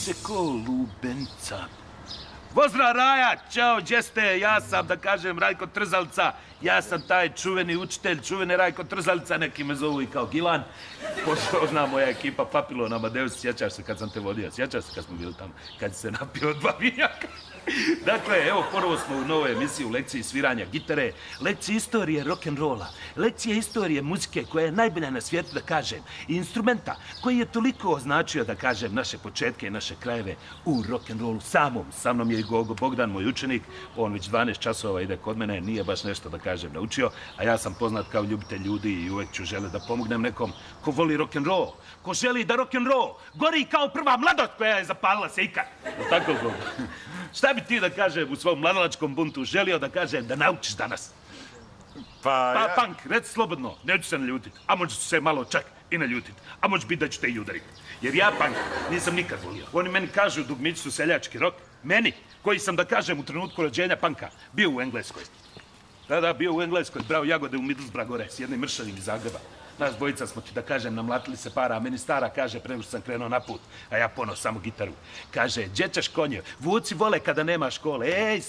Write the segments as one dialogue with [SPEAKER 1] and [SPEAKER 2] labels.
[SPEAKER 1] se ko lubenica. Pozdrav Raja, čao, gdje ste? Ja sam, da kažem, Rajko Trzalica. Ja sam taj čuveni učitelj, čuveni Rajko Trzalica, neki me zovu i kao Gilan. Pozna moja ekipa Papilon, Amadeus, sjećaš se kad sam te vodio, sjećaš se kad smo bili tamo, kad si se napio od 2 vinjaka. Dakle, evo, ponovo smo u novoj emisiji u lekciji sviranja gitare, lekciji istorije rock'n'rolla, lekcije istorije muzike koja je najbolja na svijetu, da kažem, i instrumenta koji je toliko označio, da kažem, naše početke i naše krajeve u rock'n'rollu samom. Sa mnom je i Gogo Bogdan, moj učenik, on već 12 časova ide kod mene, nije baš nešto, da kažem, naučio, a ja sam poznat kao ljubitelj ljudi i uvek ću želiti da pomognem nekom ko voli rock'n'roll, ko želi da rock'n'roll gori kao prva mladost koja je zapalila se ikad. Tako, Gogo? Šta bi ti, da kažem, u svom mladalačkom buntu želio, da kažem, da naučiš danas? Pa, punk, reci slobodno, neću se naljutiti, a možeš se malo čak i naljutiti, a može biti da ću te i udariti. Jer ja punk nisam nikad volio. Oni meni kažu dugmići su seljački rok. Meni, koji sam, da kažem, u trenutku rođenja punka, bio u Engleskoj. Da, bio u Engleskoj, brao jagode u Middlesbrough gore s jednim mršavim iz Zagreba. Nas dvojica smo ti, da kažem, namlatili se para, a meni stara kaže, pre nego što sam krenuo na put, a ja ponovo samo gitaru. Kaže, gdje ćeš konje? Vuci vole kada nema škole. Ej,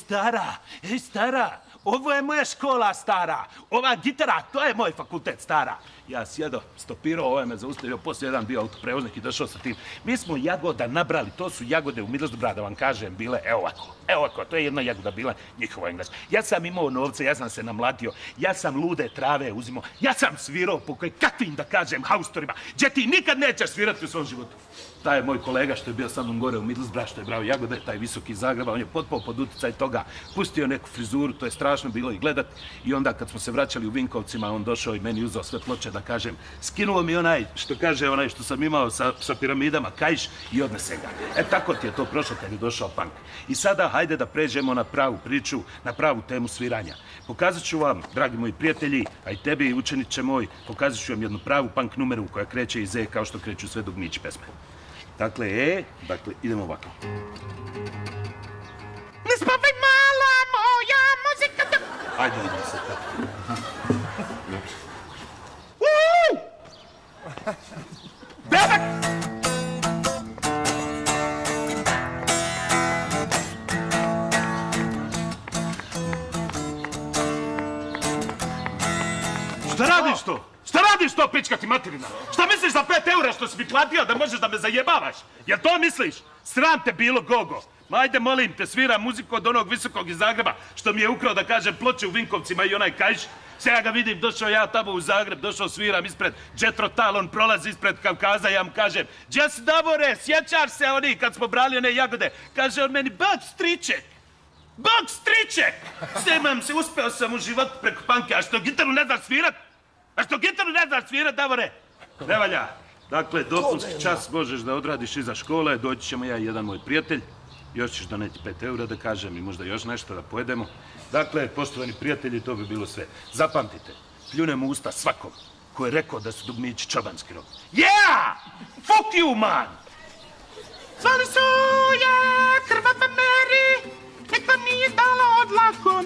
[SPEAKER 1] stara, ovo je moja škola, stara. Ova gitara, to je moj fakultet, stara. Ja sjedo, stopirao, ovaj me zaustavio, poslije jedan bio autoprevoznik i došao sa tim. Mi smo jagoda nabrali, to su jagode u Middlesbrough, da vam kažem, bile, evo ovako, to je jedna jagoda bila njihova engleska. Ja sam imao novce, ja sam se namlatio, ja sam lude trave uzimao, ja sam svirao po kakvim, da kažem, haustorima, gdje ti nikad nećeš svirati u svom životu. Taj moj kolega što je bio sa mnom gore u Middlesbrough, što je brao jagode, taj visoki iz Zagreba, on je potpao pod utjecaj toga, pustio neku frizuru, to je strašno bilo i gledat. I onda kad smo se vraćali u Vinkovcima, on došao i meni uzeo sve ploče, da kažem, skinuo mi onaj što sam imao sa piramidama, kaiš i odnese ga. Tako ti je to prošlo kad je došao punk. I sada hajde da pređemo na pravu priču, na pravu temu sviranja. Pokazat ću vam, dragi moji prijatelji, a i tebi, učeniče moj, pokazat ću vam jednu pravu punk numeru koja kreće iz E kao što kreću sve dugmići pesme. Dakle, idemo ovako.
[SPEAKER 2] Ne spavaj mala moja muzika.
[SPEAKER 1] Ajde, idemo se tako.
[SPEAKER 2] Bebek!
[SPEAKER 1] Šta radiš to, pička ti materina? Šta misliš za 5 eura što si mi platio da možeš da me zajebavaš? Jel to misliš? Sram te bilo, Gogo. Ajde, molim te, svira muziku od onog visokog iz Zagreba, što mi je ukrao, da kažem, ploče u Vinkovcima i onaj kaiš. Sve ja ga vidim, došao ja tamo u Zagreb, došao sviram ispred Jethro Tull, on prolazi ispred Kavkaza, ja mu kažem, gdje si, Davore, sjećaš se oni kad smo brali one jagode? Kaže on meni, Bog striček! Snemam se, uspeo sam u životu preko panke, a što gitaru ne znaš svirat? Davore? Ne valja. Dakle, dopunski čas možeš da odradiš iza škole, doći ćemo ja i jedan moj prijatelj, još ćeš doneti 5 eura, da kažem, i možda još nešto da pojedemo. Dakle, poštovani prijatelji, to bi bilo sve. Zapamtite, pljunemo u usta svakom ko je rekao da su dugmići čabanski rok. Yeah! Fuck you, man!
[SPEAKER 2] Zvali su je krvava Meri, nek vam nije dala odlakon.